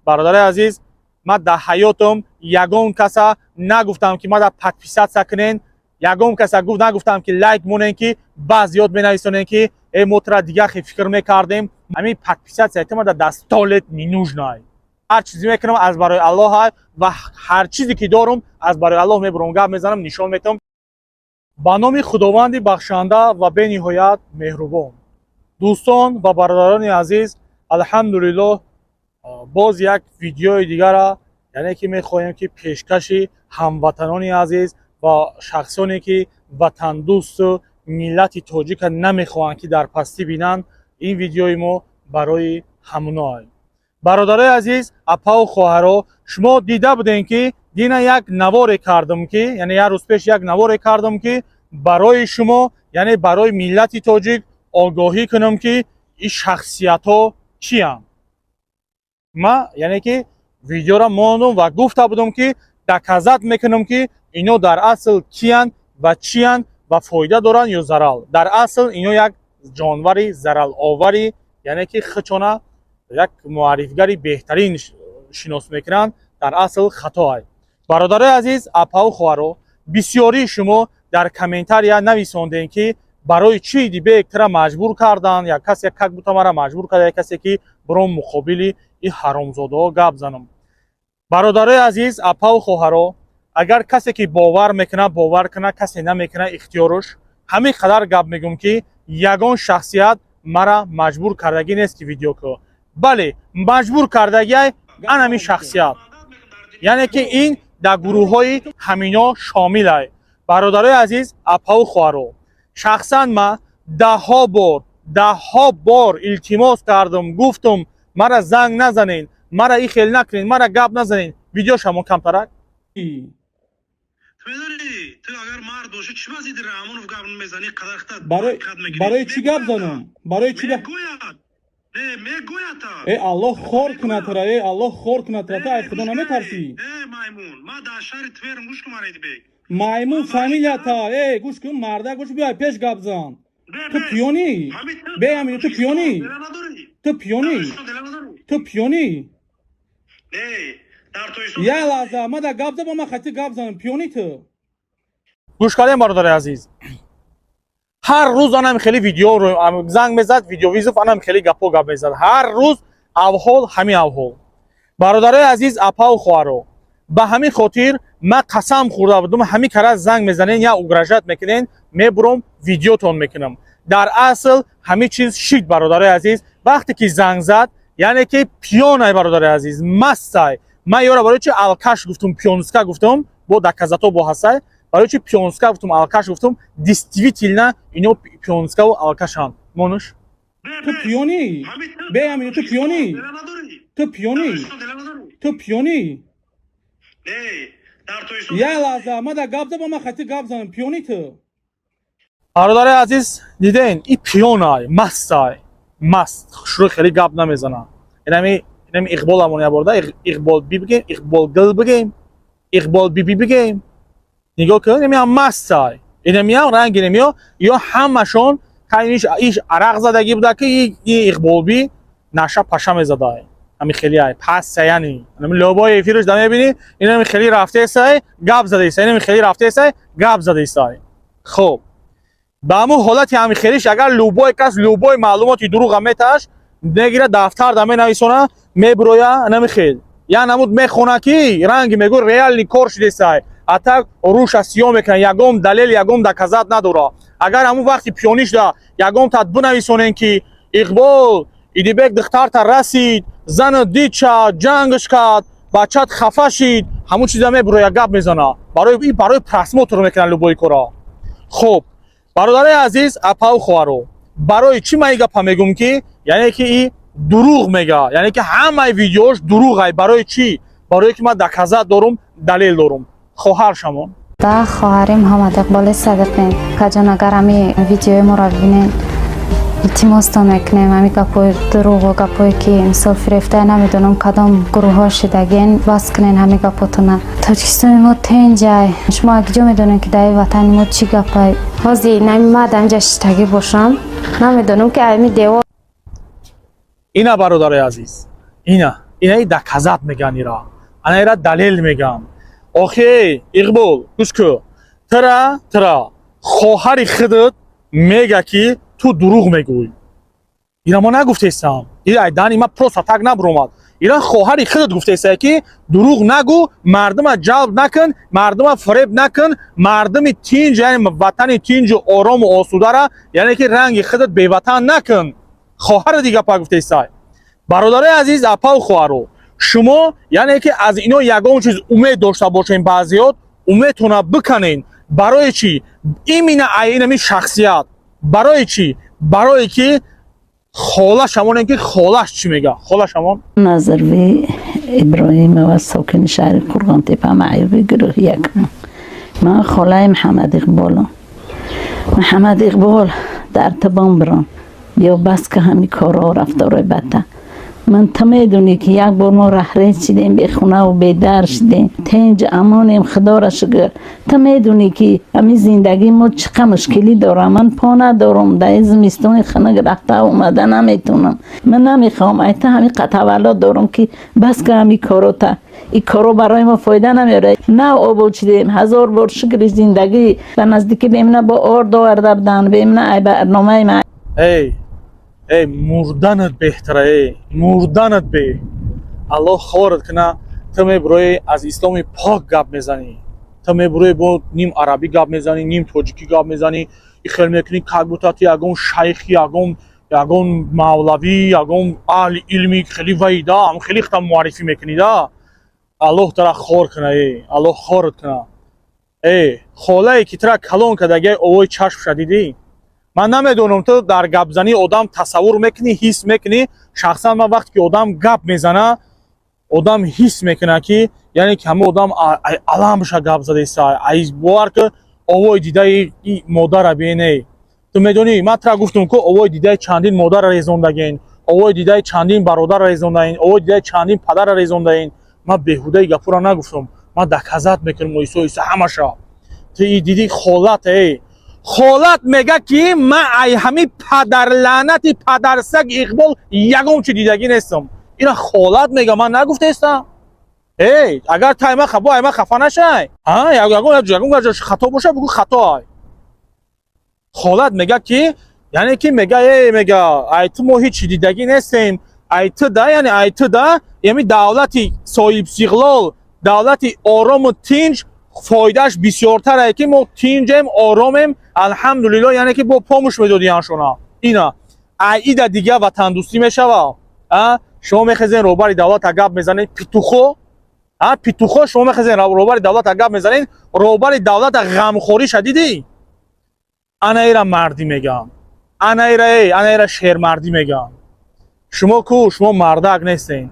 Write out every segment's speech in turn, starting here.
Бародари азиз, ман дар ҳаётам ягон каса нагуфтам, ки мада подписаться кунен, ягон каса гуфт нагуфтам, ки лайк монен, ки баъз ёд менависонен, ки э, мо тура дигар хел фикр мекардем. Ҳамин подписаться ту мада да 100 лет не нужна. Ҳар чизе мекунам, аз барои Аллоҳ, ва ҳар чизе ки дорум, аз барои Аллоҳ мебурам, гап мезанам, нишон метавам. Ба номи Худованди бахшанда ва бениҳоят меҳрубон. Дӯстон ва бародарони азиз, алҳамдулиллоҳ, боз як видеои дигара, яъне ки мехоҳем, ки пешкаши ҳамватанони азиз ва шахсоне, ки ватандӯсту миллати тоҷика намехоҳанд, ки дар пастӣ бинанд. Ин видеои мо барои ҳамуное. Бародарои азиз, апаву хоҳаро, шумо дида будем, ки дина як наворе кардам, ки яъне як рӯз пеш як наворе кардам, ки барои шумо, яъне барои миллати тоҷик огоҳӣ кунам, ки ин шахсиятҳо чиянд. Ма яъне ки видеоро мондум ва гуфта будам, ки доказать мекунам, ки ино дар асл киянд ва чиянд ва фоида доранд ё зарал. Дар асл ино як ҷонвари зараловари, яъне ки хичона як муаррифгари беҳтарин шинос мекунанд, дар асл хатоай. Бародарои азиз, апаву хоҳаро, бисёрии шумо дар комментария нависондем, ки барои чӣ Идибек тира маҷбур карданд, як касе как будто мара маҷбур карда, як касе, ки биром муқобили ин ҳаромзодаҳо гап занам. Бародарои азиз, апаву хоҳаро, агар касе ки бовар мекунад, бовар кунад, касе намекунад, ихтиёруш. Ҳамин қадар гап мегӯм, ки ягон шахсият мара маҷбур кардагӣ нест, ки видео кӯ. Бале, маҷбур кардагиай ан ҳамин шахсият, яъне ки ин дар гурӯҳҳои ҳамино шомилай. Бародарои азиз, апаву хоҳаро, шахсан ман даҳҳо бор, даҳҳо бор илтимос кардам, гуфтум: мара занг назанен, мара и хел накунен, мара гап назанен. Видеошамон камтарак. Ту медонӣ, ту агар мард бошӣ, чӣ ба зидди Раҳмонов гап мезанӣ? Қадар хата Барои ҳақиқат мегирӣ. Барои чӣ гап занам? Барои чӣ гап? Мегӯяд, не мегӯяд та. Э, Аллоҳ хор кунад тара, э, Аллоҳ хор кунад тара, ту ай Худо наметарсӣ? Э, маймун, ман дар шаҳри Тверм, гӯш кун мара, Идибек. Маймун фамилията. Э, гӯш кун, марда, гӯш, биёй пеш, гап зан. Ту пиёнӣ, бе ҳамин, ту пиёнӣ, ту пиёнӣ, ту пиёнӣ. Не, дар Тоҷикистон. Як лаҳза, ма да гап за, ба ман хати гап занам. Пиёнӣ ту? Гӯш кардем, бародари азиз, ҳар рӯз анам хеле видео занг мезад, видеовызов, анам хеле гапҳо гап мезад. Ҳар рӯз авҳол ҳамин авҳол. Бародарои азиз, апаву хоҳаро, ба ҳамин хотир ман қасам хӯрда будум: ҳамин кара занг мезанен я угрожать мекунен, мебуром, видеотон мекунам. Дар асл ҳамин чиз шид. Бародарои азиз, вақте ки занг зад, яъне ки пиёнай, бародарои азиз, мастай. Ман ёра барои чи алкаш гуфтум, пьянский гуфтум, бо доказать о бо ҳастай. Барои чи пьянский гуфтум, алкаш гуфтум? Действительно ино пьянский ву алкашанд. Монуш. Ту пиёнӣ, бе ҳамин, ту пиёнӣ, ту пиёнӣ, ту пиёнӣ. Не, дар Тоҷикистон. Як лаҳза, ма да гап за, ба ман хати гап занам. Пиёнӣ ту? Бародари азиз, диден, и пиёнай, мастай, маст, хушрӯй, хеле гап намезана. Инами Иқболамон яборда Иқбол би бигем, Иқбол гил бигем, Иқбол биби бигем. Нигоҳ кун, инамиам мастай, инамиам ранг, инамиё ё ҳамашон иш иш арақ задагӣ буда, ки и Иқболби наша паша мезадай. Ҳами хели ай пас, яъни инами лобои эфирш да мебинӣ, инами хели рафтесай, гап задаисай, инами хели рафтесай, гап задаисай. Хоб, ба ҳамун ҳолати ҳами хелиш, агар любой кас любой маълумоти дурӯға меташ, мегира, дафтар да менависона, мебироя, нами хел я намуд мехона, ки ранги мегӯ реальный кор шидесай. А так рӯша сиёҳ мекунад, ягон далел, ягон доказать надора. Агар ҳамун вақти пиёнишда ягон тат бинависонем, ки Иқбол Идибек духтарта расид, зана дид, ҷангш кард, бачат хафа шид, ҳамун чиза мебироя, гап мезана. Барои просмотр мекунад любой кора. Хуб, бародарои азиз, апаву хоҳаро, барои чӣ ман и гапа мегӯм, ки яъне ки и дурӯғ мега, яъне ки ҳамаи видеош дурӯғай? Барои чӣ? Барое ки ман доказать дорум, далел дорум. Хоҳар шамон. Да, хоҳари Муҳаммад Иқболи Садиқем. Каҷон, агар ҳами видеои моро бибинед, илтимостон мекунем, ҳами гапҳои дурӯғу гапҳое ки мисол фирефтае, намедонам кадом гурӯҳҳо шидаген, бас кунен ҳами гапотона. Тоҷикистони мо тенҷай. Шумо акиҷо медонед, ки дар ватани мо чӣ гапай. Ҳозир нами ма дар инҷа шиштагӣ бошам, намедонам, ки ами девор. Ина, бародарои азиз, ина. Инаи доказать меган, ира ана ира далел меган. Охи, Иқбол, гӯш кӯ, тра хоҳари худат мега, ки ту дурӯғ мегӯй. Ира мо нагуфтесам, ира айдани ма просто так набуромад. Ира хоҳари худат гуфтеса, ки дурӯғ нагӯ, мардума ҷалб накун, мардума фиреб накун, мардуми тинҷ, яъне ватани тинҷу орому осудара, яъне ки ранги худат беватан накун. Хоҳари дига па гуфтесай. Бародарои азиз, апаву хоҳаро, шумо, яъне ки аз ино ягон чиз умед дошта бошем, баъзиёт умедтона биканен. Барои чӣ именно инами шахсият? Барои чӣ? Барое ки холаш ҳамоне, ки холаш чӣ мега, холаш ҳамон. Назарви Иброҳимова, сокини шаҳри Қурғонтепа, маъюби гурӯҳи якум. Ман холаи Муҳаммад Иқболам. Муҳаммад Иқбол, дар табон бирон, биё, бас ка ҳами корҳо, рафторои бадта. Ман та медонӣ, ки як бор мо раҳрез шидем, бехунаву бедар шидем, тинҷ амонем, худоро шукр. Та медонӣ, ки ҳами зиндагии мо чӣ қа мушкилӣ дорам. Ман по надорам, дар ин зимистони хунук рафта омада наметавонам. Ман намехоҳам айта ҳами таваллуд дорам, ки бас ка ҳами корота. Ин коро барои мо фоида намеорад. Нав обод шидем, ҳазор бор шукри. Зиндагӣ ба наздикӣ бемина бо орд оварда буданд, бемина ай барномаи ма. Эй, эй, мурданат беҳтара, эй, мурданат бе. Аллоҳ хорат кина. Ту мебурои, аз исломи пок гап мезанӣ, ту мебурои, бо ним арабӣ гап мезанӣ, ним тоҷикӣ гап мезанӣ, и хел мекунӣ, как будто ту ягон шайхи, ягон мавлавӣ, ягон аҳли илми хеле вайда, ам хеле хта муаррифӣ мекунӣ да. Аллоҳ тара хор кина, эй, Аллоҳ хорат кина. Эй, холае ки тара калон кардагиай, овои чашмша дидӣ? Ман намедонам, ту дар гапзании одам тасаввур мекунӣ, ҳис мекунӣ. Шахсан ман, вақте ки одам гап мезана, одам ҳис мекунад, ки яъне ки ҳама одам аламша гап задаиста. Ай бовар ки, овои дидаи модара биней. Ту медонӣ, ман тра гуфтум, ку овои дидаи чандин модара резондаген, овои дидаи чандин бародара резондаин, овои дидаи чандин падара резондаин. Ман беҳудаи гапура нагуфтум, ман доказать мекунам оҳиста оҳиста ҳамаша. Ту и дидӣ, холат, эй, холат мега, ки ман ай ҳами падарлаънати падарсаг Иқбол ягон чи дидагӣ нестам. Ина холат мега, ман нагуфтаистам. Эй, агар тай ма хабо, ай ма хафа нашай. Ягон хато боша, бугӯ, хато ай. Холат мега, ки яъне ки мега, эй, мега, ай ту мо ҳеҷ дидагӣ нестем, ай ту да, яъне ай ту да ями давлати соҳибистиқлол, давлати орому тинҷ фоидааш бисёртар, ки мо тинҷем, оромем, алҳамдулилло. Яъне ки бо помощь медодияншона. Ина аида дига ватандӯстӣ мешава? Шумо мехезен, роҳбари давлата гап мезанед, петухо, петухо. Шумо мехезен, роҳбари давлата гап мезанед, роҳбари давлата ғамхориша дидӣ? Анаира мардӣ мегам, анаира, эй, анаира шермардӣ мегам. Шумо ку, шумо мардак нестен.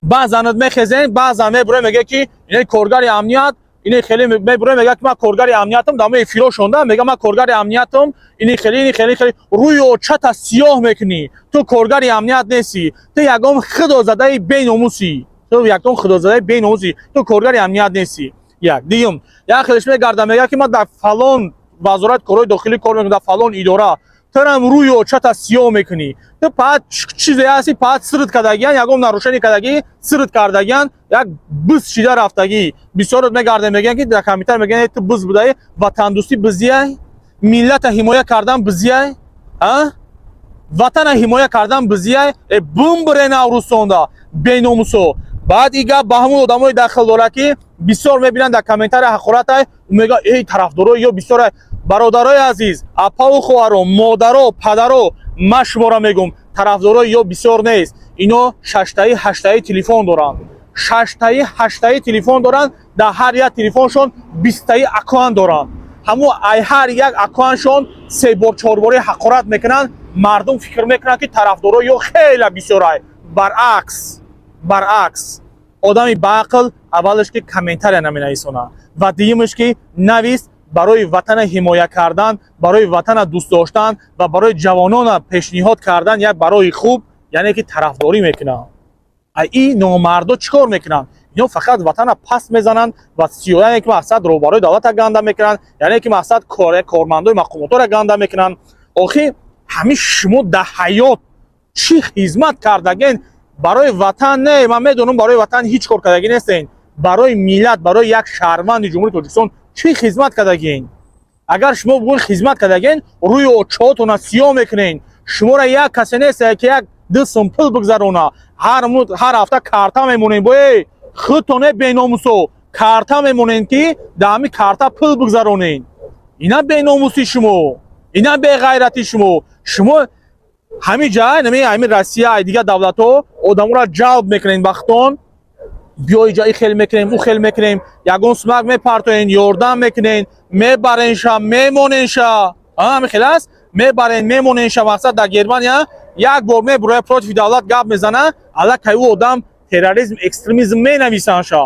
Баъзанат мехезен, баъзан мебуре, мега, ки ине коргари амният, ине хеле мебуре, мега, ки ман коргари амниятам. Дар эфиро шонда мега, ман коргари амниятам, ини хеле, ини хеле, хеле рӯи очата сиёҳ мекунӣ. Ту коргари амният нестӣ, ту ягон худозадаи беномусӣ, ту ягон худозадаи беномусӣ, ту коргари амният нестӣ. Як дуюм, як хелеш мегарда, мега, ки ман дар фалон вазорати корҳои дохилӣ кор мекунам, дар фалон идора. Турам рӯи очата сиёҳ мекунӣ. Ту паат чизе ҳасти, паат сирт кардагиян, ягон нарушение кардагӣ, сирт кардагиян, як биз шида рафтагӣ. Бисёрот мегардем, мегӯян, ки дар компютер мегӯян, ту биз будаи. Ватандӯстӣ бизияй, миллата ҳимоя кардан бизияй, а ватана ҳимоя кардан бизияй. Э, бумбуре наврӯзтонда, беномусо. Баъд и гап ба ҳамун одамое дахл дорад, ки бисёр мебинанд дар комментария ҳақоратай, мега, эй, тарафдорои ё бисёр. Бародарои азиз, апаву хоҳаро, модаро, падаро, ман шуморо мегӯм, тарафдорои ё бисёр нест. Ино шаштаи, ҳаштаи телефон доранд, шаштаи, ҳаштаи телефон доранд, дар ҳар як телефоншон 20таи аккаунт доранд. Ҳамун ай ҳар як аккаунтшон се бор, чорбори ҳақорат мекунанд. Мардум фикр мекунанд, ки тарафдорои ё хеле бисёрай. Баръакс, баръакс, одами баақл аввалаш ки комментария наменависонад ва дуюмаш ки навист, барои ватана ҳимоя кардан, барои ватана дӯст доштан ва барои ҷавонона пешниҳод кардан як барои хуб, яъне ки тарафдорӣ мекунанд. А и номардо чӣ кор мекунанд? Ино фақат ватана паст мезананд ва яъне ки мақсад роҳбарои давлата ганда мекунанд, яъне ки мақсад кормандои мақомотро ганда мекунанд. Охи, ҳамин шумо дар ҳаёт чӣ хизмат кардаген? Барои ватан не, ман медонам, барои ватан ҳеҷ кор кардагӣ нестен. Барои миллат, барои як шаҳрванди Ҷумҳурии Тоҷикистон чӣ хизмат кардагин? Агар шумо бигӯед, хизмат кардагин, рӯи очоатона сиёҳ мекунен. Шуморо як касе нест, ки як ду сум пул бигзарона. Ҳар ҳафта карта мемонем бо худтоне, беномусо, карта мемонем, ки дар ҳами карта пул бигзаронен. Ина беномуси шумо, ина беғайрати шумо. Шумо ҳамин ҷа, нами ҳамин Россия, дигар давлатҳо одаморо ҷалб мекунен бахтон: биё иҷа, и хел мекунем, ӯ хел мекунем. Ягон сумак мепартоен, ёрдам мекунен, мебаренша, мемоненша. Ҳамин хел аст, мебарен, мемоненша. Мақсад, дар Германия як бор мебуроя, против давлат гап мезана, аллакай ӯ одам терроризм, экстремизм менависанша.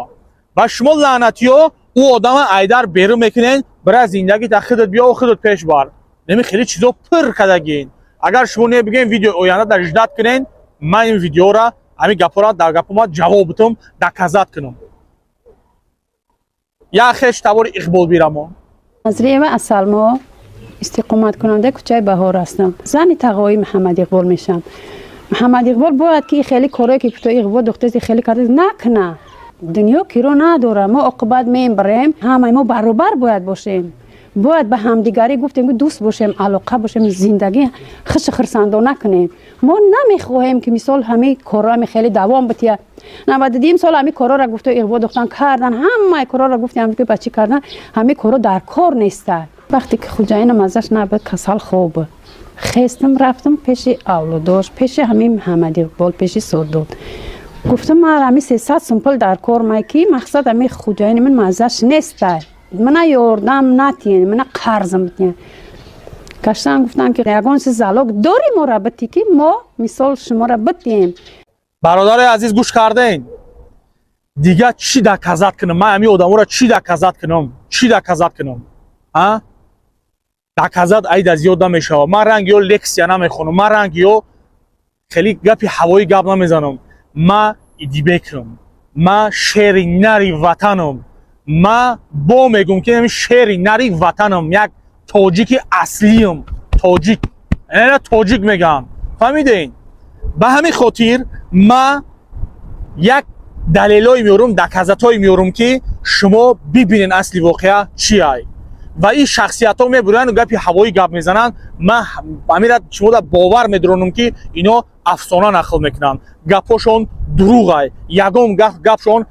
Ва шумо, лаънатиё, ӯ одама айдар берун мекунен: бира, зиндагита худат биё, худат пеш бар. Неми хеле чизо пир кардагин. Агар шумо не бигӯем, видеои оянда дар ждать кунен, ман ин видеора, ҳамин гапҳоро дар гапома ҷавоб бутум, доказать кунам. Як хеш табори Иқбол бирамон. Назриева Асалмо, истиқоматкунандаи кӯчаи Баҳор ҳастам. Зани тағои Муҳаммад Иқбол мешавам. Муҳаммад Иқбол бояд ки хеле корое ки куто иқбол духтаси хеле карда накуна. Дунё киро надора, мо оқибат мебарем. Ҳамаи мо баробар бояд бошем, бояд ба ҳамдигарӣ гуфтем, ки дӯст бошем, алоқа бошем, зиндагӣ хуши хурсандона кунем. Мо намехоҳем, ки мисол ҳамин корро ҳами хеле давом бития. 92-юм сол ҳамин корҳоро гуфто иғво духтан кардан, ҳамаи корҳоро гуфтем, ки ба чӣ кардан, ҳамин корҳо дар кор неста. Вақте ки хуҷаинам азаш набуд, касал хоб хестам, рафтам пеши авлодош, пеши ҳамин Муҳаммад Иқбол, пеши Содот. Гуфтам, ман ҳами 300 сум пул дар кор май, ки мақсад ҳами хуҷаини ман маззаш нестай, мана ёрдам натиен, мана қарзм битиен. Гаштан гуфтам, ки ягон чиз залог дори, мора бити, ки мо мисол шуморо битием. Бародари азиз, гӯш карден. Дигар чӣ доказать кунам? Ман ҳамин одаморо чӣ доказать кунам? Чӣ доказать кунам? А доказать айда зиёд намешавад. Ман ранги ё лексия намехонам, ман ранги ё хеле гапи ҳавоӣ гап намезанам. Ман Идибекам, ман шери нари ватанам. Ман бо мегӯм, ки ҳамин шери нари ватанам, як тоҷики аслиам, тоҷик, ана тоҷик мегӯям, фаҳмидем? Ба ҳамин хотир ман як далелое меорум, доказать ҳое меорум, ки шумо бибинед, асли воқеа чи ай. Ва ин шахсиятҳо мебуранд, гапи ҳавоӣ гап мезананд. Ман ҳамира шумода бовар медоронам, ки ино афсона нақл мекунанд, гапҳошон дурӯғай, ягон гапшон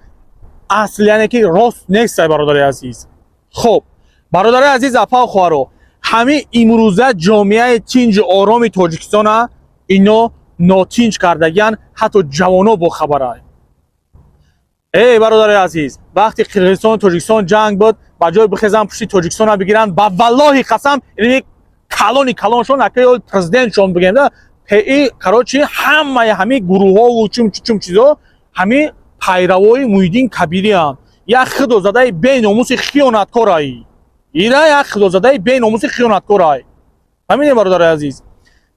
асл, яъне ки рост нестай. Бародари азиз, хуб, бародари азиз, апау хоҳаро, ҳамин имрӯза ҷомеаи тинҷу ороми Тоҷикистона ино нотинҷ кардагиян, ҳатто ҷавоно бохабарай. Эй бародари азиз, вақти Қирғизистону Тоҷикистон ҷанг буд, ба ҷои бихезан пушти Тоҷикистона бигиранд, ба валлоҳи қасам, ини калони калоншон, акаи президентшон бигем да, пи, короче, ҳамаи ҳамин гурӯҳову чум чум чизо, ҳамин пайравои Муҳиддин Кабирианд. Як худозадаи беномуси хиёнаткорай, ира як худозадаи беномуси хиёнаткорай. Фаҳмидем, бародари азиз?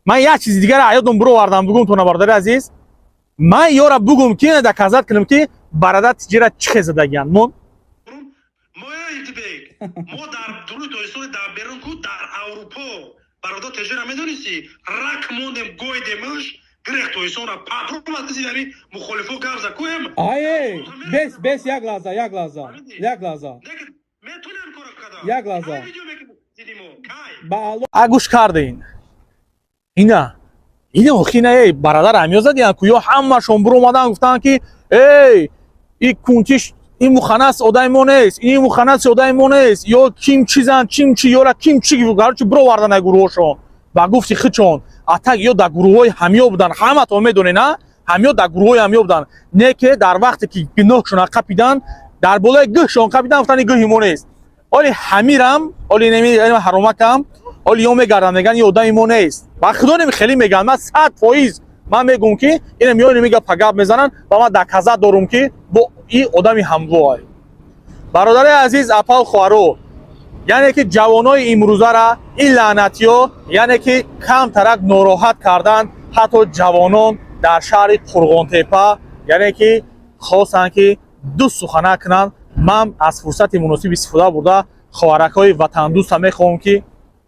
Ман як чизи дигаре аёдам бировардам, бугум тона, бародари азиз. Ман ёра бугум, ки доказать кунам, ки бародар тиҷара чӣ хел задагиянд мон. Мо, Идибек, мо дар дуруи Тоҷикистон, дар берун ку, дар Аврупо бародар тежера медонисти, рак мондем, гойдемаш, гирех Тоҷикистонра патрон киси ами мухолифо гап за куем. Ае, бес, бес, як лаҳза, як лаҳза, як лаҳза. Метонем кора када. Як лаҳза. Кай видео мекидимо, кай? Ба Алло. А гӯш кардин, ина охина, эй бародар, ҳамё задиян ку, ё ҳамашон биромадан, гуфтанд, ки эй, и кунтиш, ин муханнас одаи мо нест, ин муханнас одаи мо нест, ё ким чизан, чим чи, ёра ким чи, гарчи бировардан ай гурӯҳошон ба гуфти хичон. Атак ё дар гурӯҳҳои ҳамё буданд, ҳаматон медонед, на ҳамё дар гурӯҳҳои ҳамё буданд, не ки дар вақте ки гуноҳшона қапидан, дар болои гӯҳшон қапидан, гуфтанд, ин гӯҳи мо нест. Оли ҳамирам, оли неми ҳаромакам, оли ё мегарданд, мегӯянд, ин одами мо нест. Ба худо, неми хеле мегӯянд. Ман 100% ман мегӯм, ки ина миёни мега пагап мезананд ва ман доказать дорум, ки бо ин одами ҳамвоай. Бародари азиз, апал, хоҳаро, яъне ки ҷавонои имрӯзара ин лаънатиё, яъне ки камтарак нороҳат кардан, ҳатто ҷавонон дар шаҳри Қурғонтепа, яъне ки хостанд, ки ду сухана кунанд. Ман аз фурсати муносиб истифода бурда, хоҳаракҳои ватандӯста мехоҳам, ки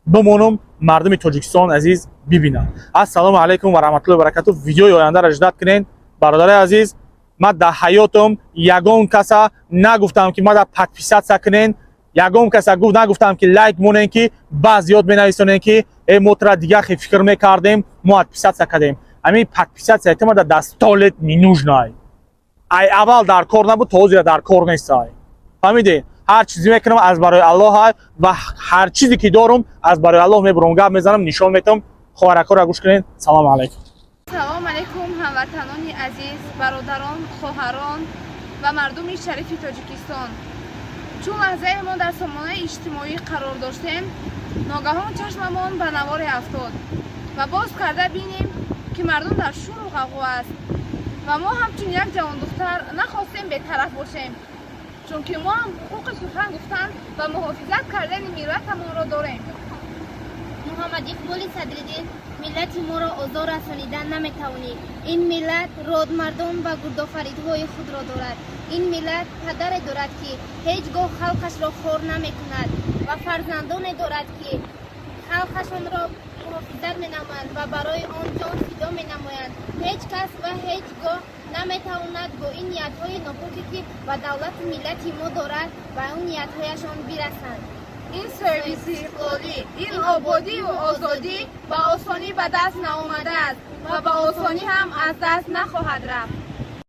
бимонам, мардуми Тоҷикистон азиз бибинанд. Ассалому алайкум ва раҳматуллои баракату. Видеои ояндаро ждать кунед. Бародари азиз, ман дар ҳаётам ягон каса нагуфтам, ки мада подписаться кунен, ягон каса нагуфтам, ки лайк монен, ки баъз ёд менависонен, ки э, мо тура дигар хел фикр мекардем, мо подписаться кардем. Ҳамин подписаться ту мада дар 100 лет не нужна. Ай аввал дар кор набуд, то ҳозира дар кор нестай. Фаҳмидед? Ҳар чизе мекунам, аз барои Аллоҳ, ва ҳар чизе ки дорум, аз барои Аллоҳ мебурам, гап мезанам, нишон метам. Хоҳаракҳоро гӯш кунед. Салому алайкум. Салом алайкум, ҳамватанони азиз, бародарон, хоҳарон ва мардуми шарифи Тоҷикистон. Чун лаҳзае мо дар сомонаи иҷтимоӣ қарор доштем, ногаҳон чашмамон ба наворе афтод ва боз карда бинем, ки мардум дар шуру ғавғо аст. Ва мо ҳамчун як ҷавондухтар нахостем бетараф бошем, чунки мо ҳам ҳуқуқи сухан гуфтан ва муҳофизат кардани миллатамонро дорем. Муҳаммад Иқболи Садриддин, миллати моро озор расонидан наметавонӣ. Ин миллат родмардон ва гурдофаридҳои худро дорад. Ин миллат падаре дорад, ки ҳеҷ гоҳ халқашро хор намекунад, ва фарзандоне дорад, ки халқашонро муҳофизат менамоянд ва барои он ҷон фидо менамоянд. Ҳеҷ кас ва ҳеҷ гоҳ наметавонад бо ин ниятҳои нопоке, ки ба давлату миллати мо дорад, ба он ниятҳояшон бирасанд. Ин соҳибистиқлолӣ, ин ободиву озодӣ ба осонӣ ба даст наомадааст ва ба осонӣ ҳам аз даст нахоҳад рафт.